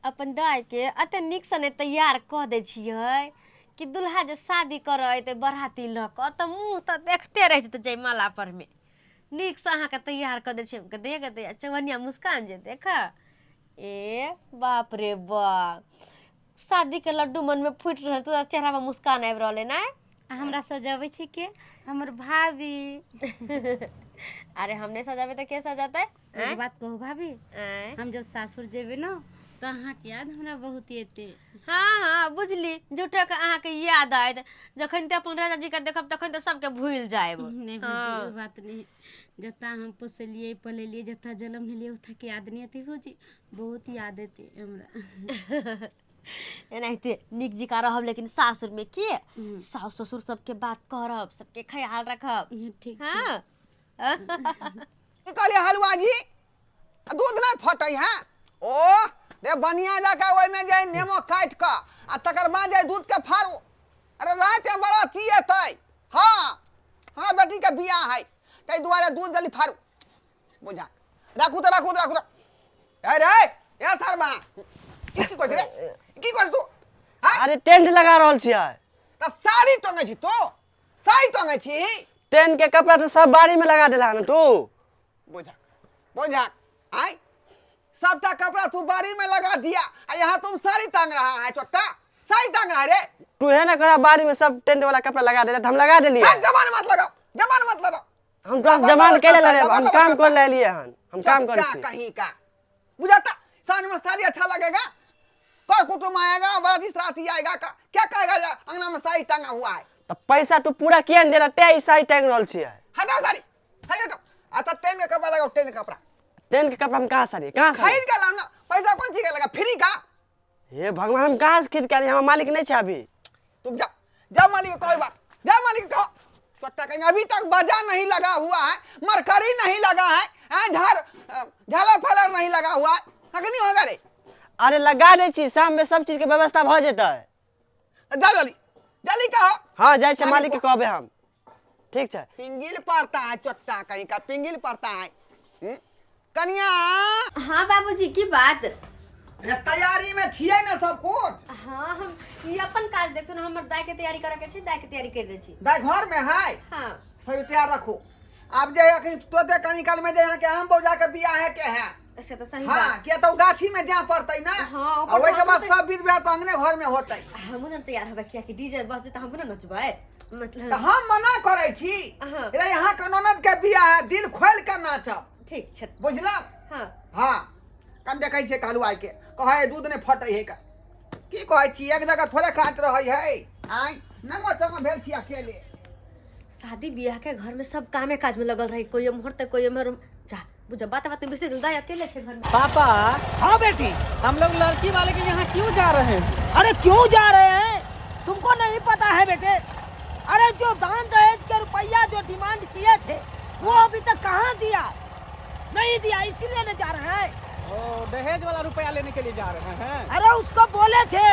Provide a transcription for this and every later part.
अपन दाइके एते नीकसँ ने तैयार कऽ दै छियै कि दुल्हा जे शादी करऽ अयतै बराती लऽ कऽ तऽ मुँह तऽ देखते रहि जेतै जयमाला परमे। नीकसँ अहाँके तैयार कऽ दै छियै गदे गदे आ चौअनिया मुस्कान जे देखऽ ए बाप रे बाप, शादीके लड्डू मनमे फूटि रहल, तोरा चेहरापर मुस्कान आबि रहल अइ ने। आ हमरा सजाबै छै के? हमर भाभी। अरे हम नहि सजेबै तऽ के सजेतै? एगो बात कहू भाभी? आँय? हम जब सासुर जेबै ने तऽ अहाँके याद हमरा बहुत एतै। हाँ हाँ बुझली, झूठे के अहाँके याद आयत, जखन ते अपन राजा जी के देखब तखन तऽ सबके भूलि जायब। नहि भौजी, ओ बात नहि। जतऽ हम पोसलियै पलेलियै, जतऽ जनम लेलियै, ओतऽके याद नहि एतै भौजी? बहुत याद एतै हमरा। एनाहिते नीक जकाँ रहब लेकिन सासुर में के सास ससुर सबके बात करब, सबके ख्याल रखब। ठीक छै। हाँ। की कहलियै हलुआ जी? दूध नहि फटै है? ओ रे बढ़िया जकाँ ओहिमे जे नेमो काटि कऽ आ तकर बाद जे दूधके फाड़ू। अरे रातिमे बड़ा अथी एतै। हाँ, हमरा बेटीके बियाह है, ताहि दुआरे दूध जल्दी फाड़ू। बुझा राखू तऽ राखू, राखू। रे रे ए सरबा, की करै रे? की करै तू? अरे टेंट लगा रहल छियै। तऽ साड़ी टंगै छी तू? साड़ी टंगै छी? टेंट के कपड़ा तऽ सब बाड़ी में लगा देला हन तू। बुझा बुझा, आय सबटा कपड़ा तू बाड़ी में लगा दिया आ यहाँ तुम साड़ी टांग रहा है। चोट्टा साड़ी टांग रहा है रे तू। है ना करा बाड़ी में सब टेंट वाला कपड़ा लगा देला, हम लगा देलियै। हट, जबान मत लगाओ, जबान मत लगाओ। हम तोरा जबान जमान मत के ले लगाओ, हम जबान काम मत कर ले लिए हन, हम काम करै चोट्टा छी। कहीं का बुझाता साँझ में साड़ी अच्छा लगेगा, कर कुटुम आएगा, बराती सराती आएगा, का क्या कहेगा जे अंगना में साड़ी टांगा हुआ है। तऽ पैसा तू पूरा किया नहीं देला ते ई साड़ी टांग रहल छियै? हटाओ साड़ी, हटाओ। अच्छा टेन के कपड़ा लगाओ, टेन के कपड़ा। टेंट के कपड़ा हम कहाँ साड़ी कहाँ साड़ी? खरीद के लाओ ना, पैसा कौन चीज का लगा फ्री का? हे भगवान, हम कहाँ से खरीद के आनी? हमर मालिक नहीं छै अभी। तुम जा, जा मालिक को कहो बात, जा मालिक को कहो। चट्टा कहीं अभी तक बजा नहीं लगा हुआ है, मरकरी नहीं लगा है, हैं, झाड़ झाला फलर नहीं लगा हुआ है, अखनी होगा रे? अरे लगा दै छी, शाम में सब चीज के व्यवस्था भऽ जेतै। जा जल्दी जल्दी कहो। हाँ जाइ छै, मालिक मालिक के कहबै हम। ठीक छै। पिंगिल पड़ता है चट्टा कहीं का, पिंगिल पड़ता है। कनिया। हाँ बाबूजी, की बात? अरे तैयारी में छियै ने सब कुछ? हाँ, हम ई अपन काज देखू ने, हमर दाय के तैयारी करे के छै, दाय के तैयारी कर दै छी। दाय घर में है? हाँ। सब तैयार रखू। आब जे अखन तोते कनी काल में जे यहाँ के आम बौजा के बियाह है के है। से तऽ सही हाँ, बात। किया तऽ ओ गाछी में जाय पड़तै ना। हाँ, आ ओकर ओहिके तऽ बाद हमहूँ सब विध व्यवहार तऽ अंगने घर में होतै। हमहूँ ने तैयार हेबै, कियाकि डीजे बजतै तऽ हमहूँ ने नचबै। मतलब तऽ हम मना करै छी। हाँ। रे यहाँ के ननद के बियाह है, दिल खोल के नाचब। ठीक छै। बुझलक? हाँ। हाँ, कन देखै छियै कहलुआई के कहै दूध नहि फटै है का। की कहै छी, एक जगह थोड़े खाइत रहै है। आँय नंगो चंगो भेल छी अकेले। शादी बियाह के घर में सब कामे काज में लगल रहे, कोई एम्हर तऽ कोई एम्हर। जा बुझ बात बात में बिसरि गेल, दाय अकेले छै घर में। पापा। हाँ बेटी। हम लोग लड़की वाले के यहाँ क्यों जा रहे हैं? अरे क्यों जा रहे हैं तुमको नहीं पता है बेटे? अरे जो दान दहेज के रुपया जो डिमांड किए थे वो अभी तक कहाँ दिया? नहीं दिया, इसीलिए नहीं जा रहे हैं। ओ दहेज वाला रुपया लेने के लिए जा रहे हैं। अरे उसको बोले थे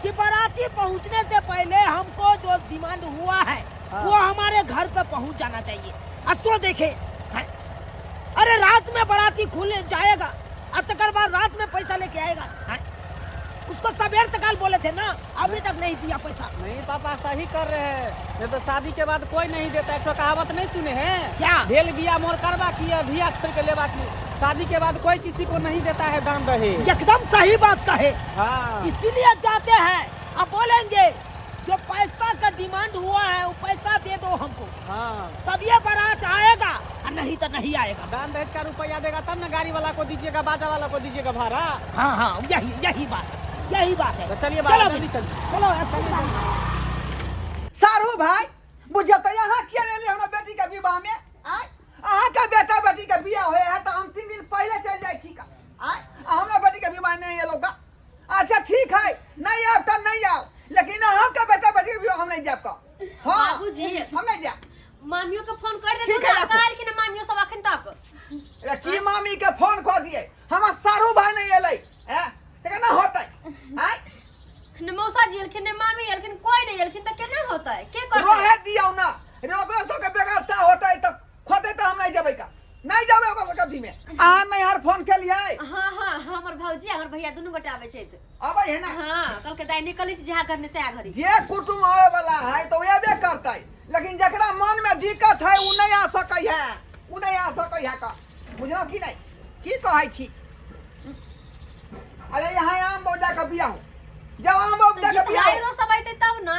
कि बाराती पहुंचने से पहले हमको जो डिमांड हुआ है हाँ। वो हमारे घर पे पहुंच जाना चाहिए। असो देखे हैं। अरे रात में बाराती खुल जाएगा और तकर बाद रात में पैसा लेके आएगा हैं। उसको सवेर सकाल बोले थे ना, अभी तक नहीं दिया पैसा। नहीं पापा सही कर रहे हैं, नहीं तो शादी के बाद कोई नहीं देता। एक तो कहावत नहीं सुने हैं क्या? भेल बिया मोर करबा की है, भिया छोड़ के लेबा की। शादी के बाद कोई किसी को नहीं देता है दान दहेज। एकदम सही बात कहे। हाँ। इसीलिए जाते हैं, अब बोलेंगे जो पैसा का डिमांड हुआ है वो पैसा दे दो हमको। हाँ। तब ये बारात आएगा और नहीं तो नहीं आएगा। दान दहेज का रुपया देगा तब ना गाड़ी वाला को दीजिएगा, बाजा वाला को दीजिएगा भाड़ा। हाँ हाँ, यही यही बात है, यही बात है। तो चलिए चलो बाबा, जल्दी चलिए। चलो, चलो। सारू भाई बुझियौ तऽ यहाँ किया नहि एलियै हमरा बेटी के विवाह में? आँय अहाँ के बेटा बेटी के बियाह होय है तऽ हम 3 दिन पहिले चलि जाइ छी का। आँय आ हमरा बेटी के विवाह नहि एलौ का। अच्छा ठीक है, नहीं आब तऽ नहीं आब, लेकिन अहाँ के बेटा बेटी के विवाह हम नहीं जायब का। हाँ, बाबूजी। हम नहीं जायब। मामियों के फोन कर दे। ठीक है, राखू। काल के ना मामियों सब अखन तक। अरे की मामी के फोन कऽ दियै, हमर सारू भाई नहीं एलै। हैं तऽ केना होतै? आँय ने मौसा जी एलखिन, ने मामी एलखिन, कोई नहीं एलखिन तऽ केना होतै? के करतै? रहे दियौ ना रे, ओकरो सबके बेगरता होतै तऽ खोतै तऽ हम नहीं जेबै का। नहीं जाबे हमरा कथी में। अहाँ नैहर फोन केलियै? हाँ हाँ, हमर भौजी हमर भैया दुनू गोटे आबै छथि। अबै है ना? हाँ, कल के दाई निकलै छी जहाँ करने से आ घड़ी। जे कुटुम आवे वाला है तो एबे करतै, लेकिन जकरा मन में दिक्कत है उ नहीं आ सकै है, उ नहीं आ सकै है का, बुझलौ कि नहीं? की कहै छी? अरे यहाँ आम बौजा के बियाह हो, जब आम बौजा के बियाह हो गीत सब अइतै तब ना।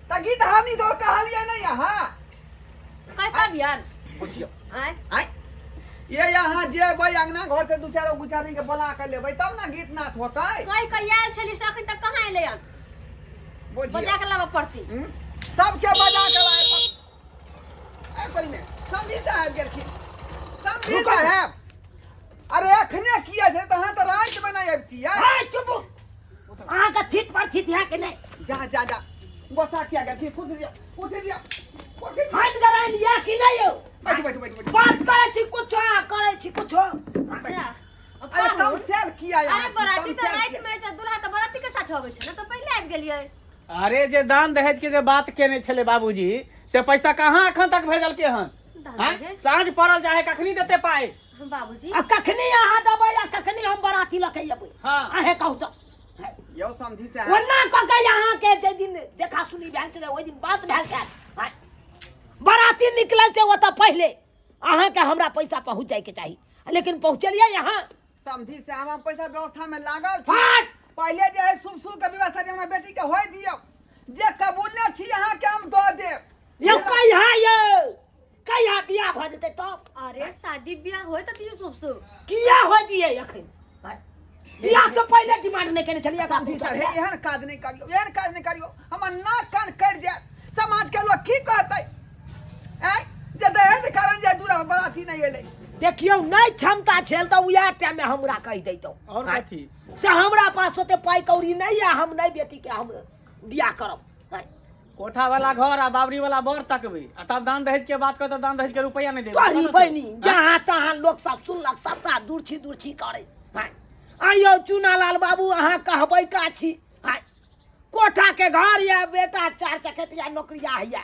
त गीत हानि तो कहलियै नहीं यहाँ। कहता बियान बुझियो आय आय ये यहाँ जेबै अंगना घर से दू चार गो गुचारी के बोला के लेबै तब ना गीत नाच होतै। कहि कहि आयल छली से अखन तक कहाँ एलै हन? बुझियो। बजा के लाबऽ पड़ती। सबके बजा के लाए पर ए परी में समधी साहब गेलखिन। समधी रुको। साहब, अरे अखने किया छै तऽ अहाँ तऽ राति में नहि अबितियै। ए चुप, अहाँ के थीत पर थीत है कि नहीं? जा जा जा, गोसा किया गेलखिन। कुर्सी दियौ, कुर्सी दियौ, कुर्सी दियौ। हाथ गराइन या कि नहीं यौ? बैठू बैठू बैठू बैठू। बात करै छी कुछो, करै छी कुछो। अच्छा, अरे तम सेल किया यहाँ अरे छी, बराती तम तऽ सेल राति किया। में तऽ दुल्हा तऽ बराती के साथ अबै छै ने, तऽ पहिले आबि गेलियै। अरे जे दान दहेज के जे बात केने छलै बाबूजी, से पैसा कहाँ अखन तक भेजलके हन? दान आँय? दहेज? साँझ पड़ल जाए, कखनी देते पाइ? हम बाबूजी। आ कखनी अहाँ देबै आ कखनी हम बराती लऽ के अयबै? हाँ। अहें कहू तऽ। यौ समधी साहब। ओना कऽ के अहाँ के जे दिन देखा सुनी भेल छलै ओहि दिन बात भेल छल। हाँ। बराती निकलै से ओतऽ पहिले अहाँ के हमरा पैसा पहुँच जाय के चाही, लेकिन पहुँचलियै अहाँ? समधी साहब, हम पैसा व्यवस्था में लागल छी। फाट! पहिले जे है शुभ शुभ के व्यवस्था जे हमरा बेटी के होय दियौ, जे कबूलने छी अहाँ के हम दऽ देब। यौ कहिया, यौ कहिया बियाह भऽ जेतै तब? अरे शादी बियाह होय तऽ दियौ शुभ शुभ। किया होय दियै अखन? बियाह से पहिले डिमांड नहि केने छलियै। समधी साहब, हे एहन काज नहि करियौ, एहन काज नहि करियौ, हमर नाक कान कटि जायत। समाज के लोग की कहतै? आँय, जे दहेज कारण जे दूरा बराती नहि एलै। देखियौ, नहि क्षमता छल तऽ उएह टाइममे हमरा कहि दैतहुँ। और कथी? से हमरा पास ओते पाइ कौड़ी नहि यऽ, हम नहि बेटीके हम बियाह करब। कोठा वाला घर आ बाबरी वाला बर तकबै आ तब दान दहेज के बात करत, दान दहेज के रुपया नहीं देबै। तोहरी बहिनी जहाँ तहाँ लोक सब सुनलक सबटा दुर्छी दुर्छी करे। आइयो चूनालाल बाबू, अहाँ कहबै का छी? कोठा के घर या बेटा चार चकेतिया नौकरिया हैया,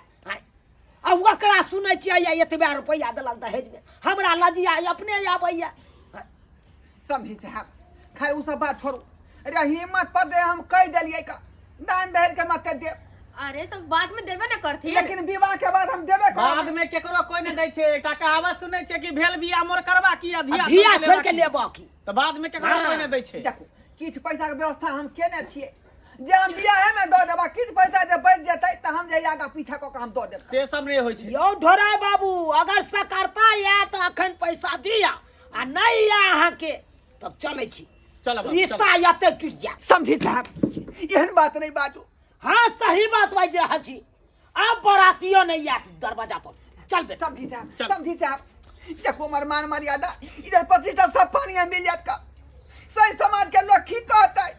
आ ओकरा सुनै छियै या एतबे रुपैआ देलक दहेज में, हमरा लजिया अपने आबैया। समधी साहब, खैर उ सब बात छोड़ू। अरे हिम्मत पर दे हम कहि देलियै का दान दहेज के मत देब। अरे तो बाद में देबे न करथिन। लेकिन विवाह के बाद हम देबे करब। बाद में केकरो कोई नहीं दै छै। एकटा कहावत सुनै छै कि भेल बियाह मोर करबा की आ धिया धिया छोड़ के लेबा की, तऽ बाद में केकरो कोई नहीं दै छै। देखू, किछु पैसा के व्यवस्था हम केने छियै जे हम बियाहे में दऽ देबा, किछु पैसा जे बचि जेतै तऽ हम जे आगा पीछा कऽ के हम दऽ देब। से सब नहीं होइ छै। यौ ढोराय बाबू, अगर सकरता या तऽ अखन पैसा दिया, आ नहीं या अहाँ के तब चलै छी। चल बाबू, रिश्ता एते टूटि जायत। समझी साहब, एहन बात नहीं बाजू। हाँ सही बात बाजि रहल छी। आब बरातियो नहीं आयत दरवाजा पर। चल बे। समझी साहब, चल। समझी साहब, देखो हमर मान मर्यादा इधर 25 टा सब पानी में मिल जात का। सही समाज के लोग की कहतै,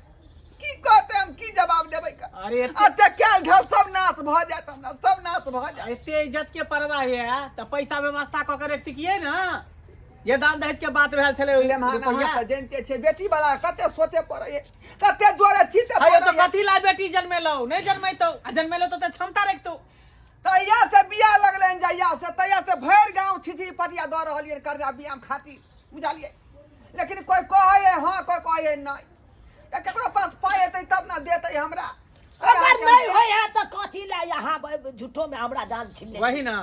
की कहतै, हम की जवाब देबै का? अरे एते कैल घर सब नाश भऽ जायत, हमरा सब नाश भऽ जायत। एते इज्जत के परवाह है तऽ पैसा व्यवस्था कऽ के रखतियै ना, जे दान दहेज के बात भेल छलै ओहि लेमहा रुपैआ। नहा तऽ जनिते छियै बेटी वाला कते सोचे पड़ै है, कते जोरे छीते अरे पड़ै तो है। कथी ला बेटी जन्मेलौ? नहीं जन्मेतौ आ जन्मेलौ तऽ क्षमता रखतौ। तहिया से बियाह लगलनि जहिया से तहिया से भरि गाँव छिछी पटिया दऽ रहलियै कर्जा बियाह खातिर, बुझलियै? लेकिन कोइ कहै है हाँ, कोइ कहै है नहि। तऽ केकरो पास पाइ हेतै तब ने देतै हमरा। अगर नहीं होय है तऽ कथी ला यहाँ झूठो में हमरा जान छीनने छी? वही ना।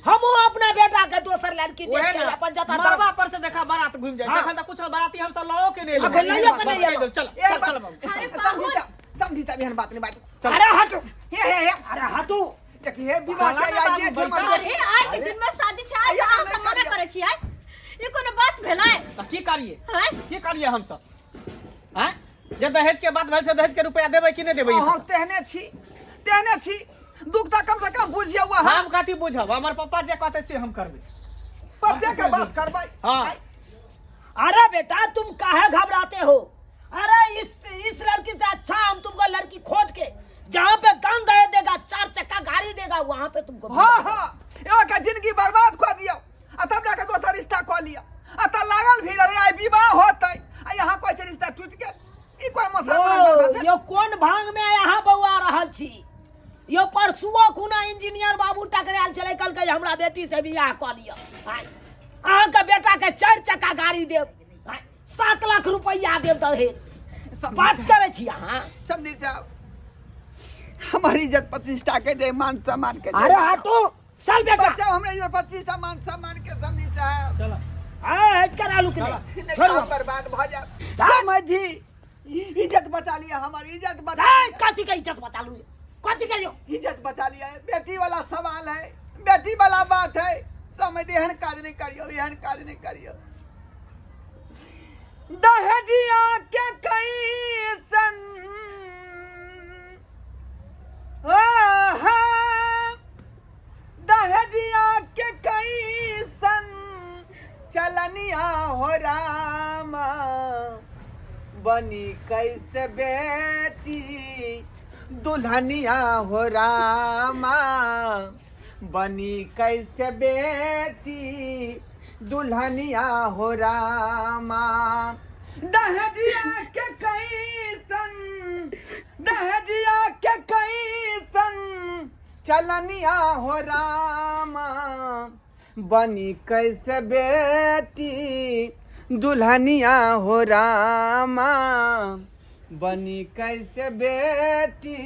हमहूँ अपना बेटा के दोसर लड़की देख वही के ना। अपन जता मरबा पर से देखा बारात घूम जाए। हाँ। अखन तऽ कुछ बाराती हम सब लओ के नहीं अखन लइयो के नहीं एलौ। चल ए, चल चल बाबू। अरे समझी पाहुन। साहब, समझी साहब, एहन बात नहीं बाजू। अरे हटू। हे हे हे। अरे हटू। देखी हे विवाह के चला ना आइ जे बाबू, छै हमर बैसा। बेटी। अरे आइ के दिन में शादी छै, आइ अरे अहाँ नहि सब मना करियौ। करै छियै, ई कोनो बात भेलै? तऽ की करियै? हैं? की करियै हम सब? हैं? जे दहेज के बात भेल छै, दहेज के रुपया देबै कि नहि देबै? अहाँ तेहने छी, तेहने छी, दुख तऽ कम से कम बुझियौ अहाँ। हम कथी बुझब? हमर पप्पा जे कहतै से हम करबै। पप्पे के बात करबै। हाँ। आइ, अरे बेटा तुम काहे घबराते हो? अरे इस लड़की से अच्छा हम तुमको लड़की खोज के जहाँ पे दान दे देगा, 4 चक्का गाड़ी देगा, वहाँ पे तुमको। हाँ हाँ, एगो के जिंदगी बर्बाद कऽ दियौ आ तब जाके दोसर रिश्ता कऽ लिअ। आ तऽ लागल भीड़, अरे आइ विवाह होतै आ यहाँ कहै छै रिश्ता टूटि गेल। ई कोन मौसम यो, यो कोन भांग में यहाँ बौआ रहल छी? यो परसुओ खुना इंजीनियर बाबू टकरायल छलै, कहलकै हमरा बेटी से बियाह कऽ लिअ। आइ अहाँके बेटा के चारि चक्का गाड़ी देब, 7 लाख रुपैआ देब दहेज। बात करै छी अहाँ? समझी साहब, हमारी इज्जत प्रतिष्ठा के दे, मान सम्मान के दे। अरे हटू, चल बेटा। बचाओ हमरा इज्जत प्रतिष्ठा, मान सम्मान के, समझी साहब। चलो। हाँ, हट कर आलू के नहीं। नहीं छोड़ो। तो हम बर्बाद भ जाए। समझी, इज्जत बचा लिया, हमारी इज्जत बचा ए, लिया। कथी के इज्जत बचा लू? कथी के यो? इज्जत बचा लिया है। बेटी वाला सवाल है, बेटी वाला बात है। समझ, एहन काज नहीं करियो, एहन काज नहीं करियो। दहेजिया के कैसन आहा, दहेजिया के कैसन चलनिया हो रामा, बनी कैसे बेटी दुल्हनिया हो रामा, बनी कैसे बेटी दुल्हनिया हो रामा। दहेजिया के कैसन, दहेजिया के कैसन चलनिया हो रामा, बनी कैसे बेटी दुल्हनिया हो रामा, बनी कैसे बेटी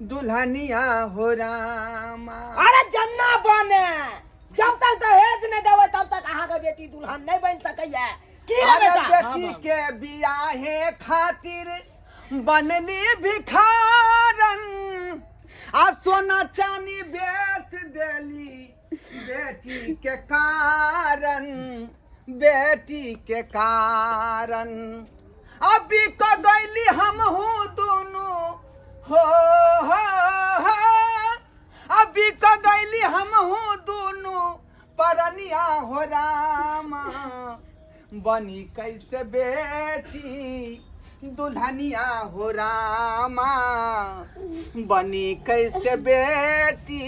दुल्हनिया हो रामा। अरे जन्ना बने, जब तक दहेज नहीं देबै तब तक अहाँके बेटी दुल्हन नहीं बन सकैया। की रे अरे बेटा? बेटी के बियाहे खातिर बनली भिखारन, आ सोना चांदी बेच देली बेटी के कारण, बेटी के कारण। अभी क गईली हमहू दोनों हो हो, अभी क गईली हमहू दोनों परनिया हो रामा, बनी कैसे बेटी दुल्हनिया हो रामा, बनी कैसे बेटी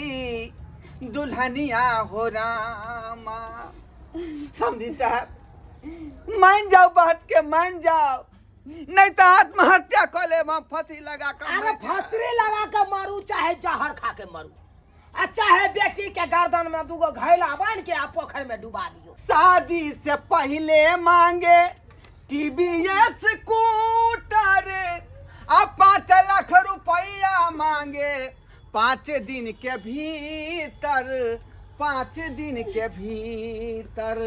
दुल्हनिया हो रामा। समझी साहब, मान जाओ बात के, मान जाओ, नहीं तो आत्महत्या कर ले हम फांसी लगा कर। अरे फांसरी लगा के मारू, चाहे जहर खा के मरू, आ चाहे बेटी के गर्दन में दूगो घैला बांध के आ पोखर में डुबा दियो। शादी से पहले मांगे टीवीएस स्कूटर, आ 5 लाख रुपया मांगे 5 दिन के भीतर, 5 दिन के भीतर।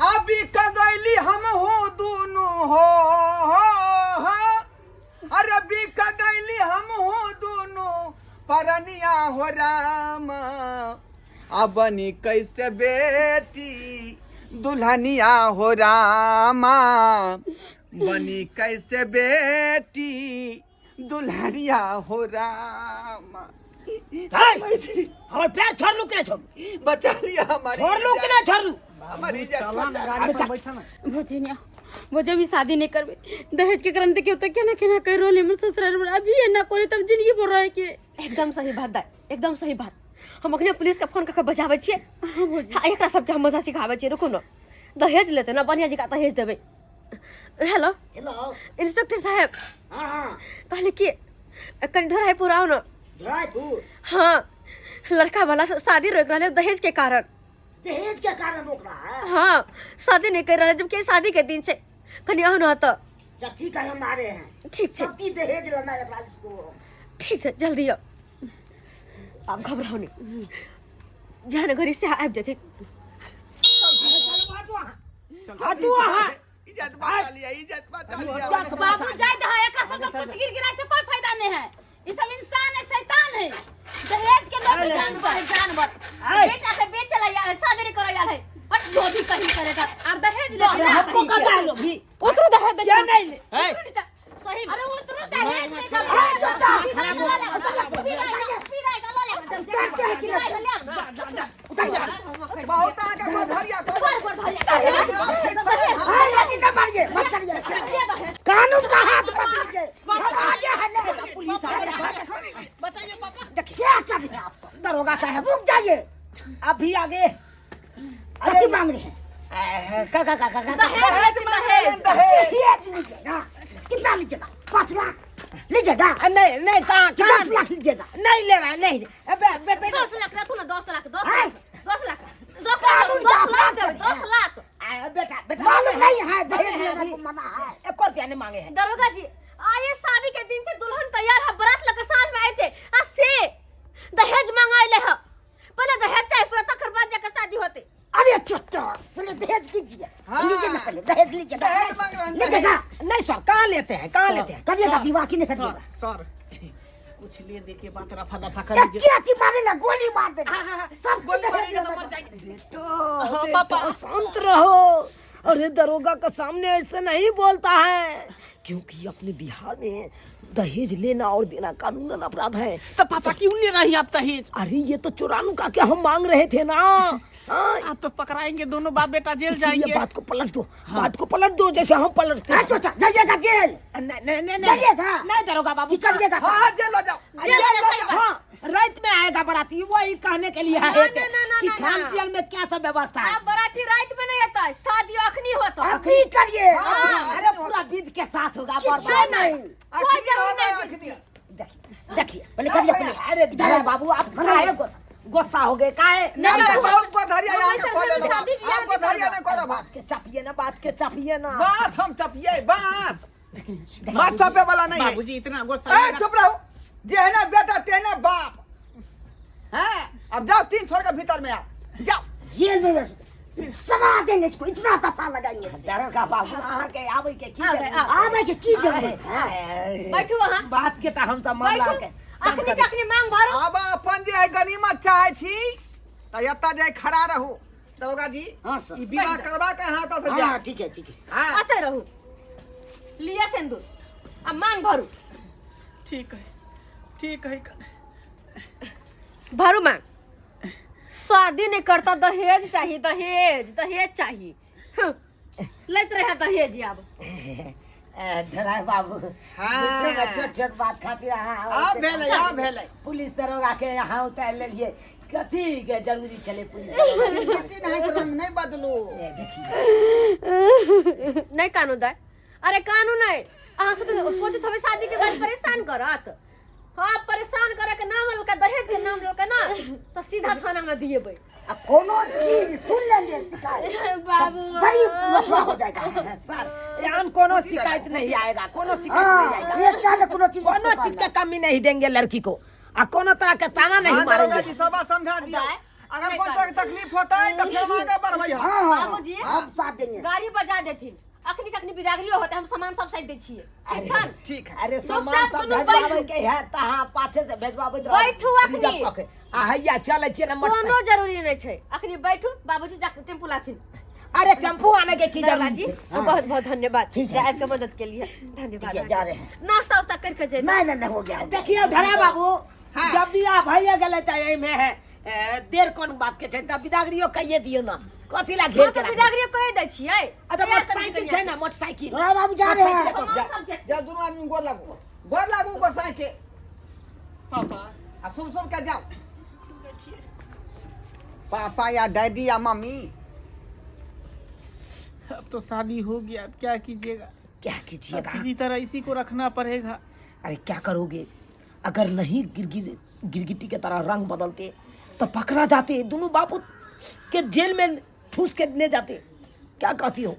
अभी कगैली हम हूँ दोनों हो, अरे बिक गैली हम हूँ दोनों परनिया हो राम, अबनी कैसे बेटी दुल्हनिया हो रामा, बनी कैसे बेटी दुल्हनिया हो रामा। हमर पैर छोड़लू कि नहीं छोड़लू? बचा लिया हमारी छोड़लू कि नहीं छोड़लू? हमारी इज्जत चला ना, बचा। गाड़ी पर बैठा ना। भौजी ने, भौजी अभी शादी नहीं करबे। दहेज के कारण देखियो तो केना केना कर रहल हमर ससुराल में। अभी एना करे तब जिंदगी भर रहे के। एकदम सही बात दाई, एकदम सही बात। हम अखने पुलिस के फोन कऽ के बजाबै छियै। हाँ भौजी। हाँ, एकरा सबके हम मजा सिखाबै छियै। रुकू न, दहेज लेतै ने, बढ़िया जकाँ दहेज देबै। हेलो। हेलो। इंस्पेक्टर साहब। हाँ हाँ कहली कि कनि ढोराईपुर आउ न। ढोराईपुर? हाँ, लड़का वाला शादी रोक रहले दहेज के कारण। दहेज के कारण रोक रहा है? हाँ, शादी नहीं कर रहा, जबकि शादी के दिन छै। कनि आउ न तऽ। अच्छा ठीक है, हम आ रहे हैं। ठीक छै। सबकी दहेज लेना है एकरा इसको। ठीक छै, जल्दी आउ। आब घबराउ नहि, जहन घड़ी से आबि जेतै। हटू अहाँ। इज्जत बचा लिया, इज्जत बचा लिया। बाबू जाय दहा, एकरा सब के कुछ गिर गिराय से कोई फायदा नहीं है। ये सब इंसान है, शैतान है। दहेज के लोग जानवर है, जानवर। ऐ। बेटा के बेचे ला यार है, शादी नहीं करो यार है। और जो भी कहीं करेगा। और दहेज लेते ना। हमको कता है लोग भी। उतरू दहेज दे। क्या नहीं ले? ए, सही। अरे उतरू दहेज दे। ए, चुप उतरते हैं कि नहीं? उतर जा। बहुत आगे को धरिया को। अरे लड़की ना मारिए, मत करिए, कानून का हाथ मत लीजिए। हम आगे हैं ना। पुलिस आ गई। बताइए पापा, देखिए क्या कर रहे हैं आप सब। दरोगा साहब। रुक जाइए। अभी आगे अरे मांग रहे हैं का का का का का? दहेज मांग रहे हैं, दहेज। दहेज लीजिएगा? कितना लीजिएगा? 5 लाख लीजिएगा? नहीं नहीं, कहाँ? कि 10 लाख लीजिएगा? नहीं ले रहा है, नहीं। अबे बे, बेटा। 10 लाख रखू ना, 10 लाख, 10 है? लाख, 10 लाख, 10 दस लाख कानून का दस लाख अपराध देबै, कर 10 लाख। बेटा बेटा, मालूम नहीं है दहेज अभी- लेने को मना है। एको रुपया नहीं मांगे हैं। दरोगा जी, आये शादी के दिन से दुल्हन तैयार है, बारात लगे साँझ में आए थे आ से दहेज मंगाइले है। पहले दहेज चाहिए पूरा, तकर बाद जाकर शादी होते। अरे चुच्चा, पहले दहेज कीजिए। हाँ। लीजिए ना, पहले दहेज लीजिए। दहेज मांग रहे हैं, लीजिएगा। नहीं सर, कहाँ लेते हैं, कहाँ लेते हैं? करिएगा विवाह की नहीं करिएगा? सर, कुछ ले दे के बात रफा दफा कर ये लीजिए। क्या चीज मारे ना, गोली मार देगा सब। गोली दहेज मारेंगे तो लेना। मर जाएंगे। हाँ, पापा। शांत रहो। अरे दरोगा के सामने ऐसे नहीं बोलता है, क्योंकि अपने बिहार में दहेज लेना और देना कानूनन अपराध है। तो पापा, क्यों ले रही आप दहेज? अरे ये तो चुरानू का क्या हम मांग रहे थे ना, हाँ। आप तो पकड़ाएंगे, दोनों बाप बेटा जेल इसीलिए जाएंगे। बात को पलट दो। हाँ। बात को पलट दो, जैसे हम पलटते हैं। चुच्चा, जाइएगा जेल। नहीं नहीं नहीं। जाइएगा। नहीं दरोगा बाबू। की करिएगा? हाँ हाँ, जेल हो जाओ। जेल हो जाओ, सही बात। हाँ, रात में आएगा बराती, वही कहने के लिए आए ना, थे ना, ना, कि ना, खान ना। पियन में क्या सब व्यवस्था है। आप बराती रात में नहीं आता है, शादी अखनी होता। अभी करिए। अरे पूरा विध के साथ होगा। किच्छो बर्बाद। नहीं। कोई अखनी जरूर हो गया, नहीं। अखनी। देखिए देखिए। पहले करिए पहले। अरे दरोगा बाबू, आप काहे गुस्सा हो गए काहे? नहीं तो बाप को धरिया हम यहाँ के ऐसा खोले लो। शादी बियाह आपको नहीं धरिया नहीं करो। बात के चापिए ना, बात के चापिए ना। बात हम चपिए, बात बात चपे वाला नहीं है। बाबूजी, इतना गुस्सा ए, चुप रहो। जे है ना बेटा तेने बाप हैं। अब जाओ, तीन छोड़ के भीतर में आओ, जाओ। जेल में बस सजा देंगे इसको, इतना दफा लगाएंगे इसे। दरोगा बाबू, अहाँ के आबै के की आ गए, जरूरत? आ गए। आबै के की जरूरत है? बैठू अहाँ। बात के तऽ हम सब मामला बैठू। के अखनी के अखनी मांग भरू। अब अपन जे है गनीमत चाहे छी त एतऽ जे खड़ा रहू दरोगा जी। हाँ, सर। ई विवाह करवा के हाथ से जा। हाँ, ठीक है, ठीक है। हाँ। आते रहू, लिया सिंदूर आ मांग भरू। ठीक है, ठीक है। भरू मांग। शादी नहीं करता, दहेज चाहिए, दहेज दहेज चाहिए। लैत रहे दहेज आब। ढलाई बाबू। हाँ। छोट छोट बात खातिर अहाँ आब भेलै, आब भेलै। पुलिस दरोगा के यहाँ उतारि लेलिए। कथी के जरूरी छलै पुलिस दरोगा? बेटी नहीं के रंग नहीं बदलू। नहीं कानू दाय, अरे कानू नहीं। अहाँ सोचत सोचत हवे शादी के बाद परेशान करत। हाँ, परेशान करे के नाम ललका, दहेज के नाम ललका ना तो सीधा थाना में दिएबै। अब कोनो चीज सुन लेंगे शिकायत बाबू। बड़ी लफड़ा हो जाएगा। सर, यहाँ कोनो शिकायत नहीं आएगा, कोनो शिकायत नहीं हाँ, आएगा। एक का कोनो चीज। कोनो चीज के कमी नहीं देंगे लड़की को आ कोनो तरह के ताना नहीं हाँ, दरोगा मारेंगे। जी, सब बात समझा दिया। दाय, अगर नहीं कोई तरह के तकलीफ होता है तो फिर हम आगे बढ़बै। हाँ हाँ। बाबूजी। हम साथ देंगे। गाड़ी बजा देथिन, अखनी कखनी बिदागरियो होते, हम सामान सब सैत दै छियै, ठीक छन? ठीक है। अरे सामान चुपचाप सब दुनू भेजबाबै बैठू। के है तहाँ पाछे से भेजबाबैत रहब। बैठू अखनी। रिजर्व कऽ के। आ हैया चलै छियै ना कोनो मोटरसाइकिल। जरूरी नहीं छै, अखनी बैठू, बाबूजी जा टेम्पू लाथिन। अरे टेम्पू आने के की दरोगा जरूरत? जी, बहुत बहुत धन्यवाद। ठीक है। आबि के मदद के लिए धन्यवाद। ठीक है, जा रहे हैं। नाश्ता उस्ता करके जेबै। नहीं नहीं नहीं, हो गया, हो गया। देखियौ धरा बाबू। हाँ। जब बियाह भइए गेलै तऽ एहिमे है देर कोन बात के छै? तऽ बिदागरियो कहिए दियौ ना, कथी ला घेर हाँ के तऽ राखै? बिदागरियो कहि दै छियै। अच्छा, मोटरसाइकिल छै ना, मोटरसाइकिल। बड़ा बाबू जा रहे हैं। सामान सब जे जा, दुनू आदमी गोर लागू, गोर लागू गोसाई के। पापा। आ शुभ शुभ के जाओ। पापा या डैडी या मम्मी। अब तो शादी हो गया, अब क्या कीजिएगा? क्या अब कीजिएगा? किसी तरह इसी को रखना पड़ेगा। अरे क्या करोगे? अगर नहीं गिरगिट गिरगिटी के तरह रंग बदलते तो पकड़ा जाते, दोनों बापू के जेल में ठूस के ले जाते। क्या कहती हो?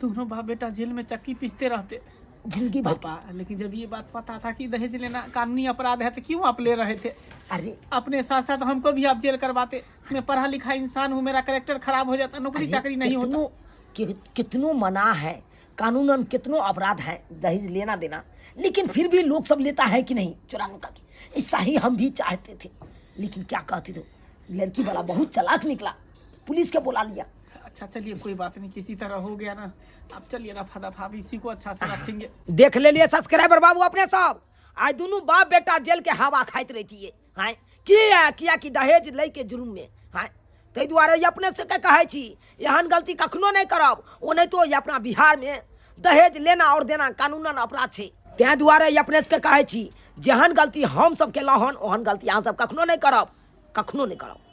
दोनों बाप बेटा जेल में चक्की पीसते रहते। जिंदगी भर। पापा, लेकिन जब ये बात पता था कि दहेज लेना कानूनी अपराध है तो क्यों आप ले रहे थे? अरे अपने साथ साथ हमको भी आप जेल करवाते। मैं पढ़ा लिखा इंसान हूँ, मेरा करेक्टर खराब हो जाता, नौकरी अरे, चाकरी नहीं होता। कितनो कितनो मना है कानूनन, कितनो अपराध है दहेज लेना देना, लेकिन फिर भी लोग सब लेता है कि नहीं चुरा नुका के? ऐसा ही हम भी चाहते थे, लेकिन क्या कहते थे, लड़की वाला बहुत चालाक निकला, पुलिस के बुला लिया। अच्छा चलिए, कोई बात नहीं, किसी तरह हो गया ना। अब चलिए, रफा दफा भी इसी को अच्छा से रखेंगे। देख ले लिए सब्सक्राइबर बाबू अपने सब, आइ दुनू बाप बेटा जेल के हवा खाइत रहतिए। हाँ, किया किया कि दहेज लै के जुर्म में। हाँ, ताहि दुआरे ई अपने सबके कहै छी, एहन गलती कखनो नहि करब। ओनाहितो ई अपना बिहारमे दहेज लेना और देना कानूनन अपराध छै। ताहि दुआरे ई अपने सबके कहै छी, जेहन गलती हमसब केलहुँ हन ओहन गलती अहाँ सब कखनो नहि करब, कखनो नहि करब।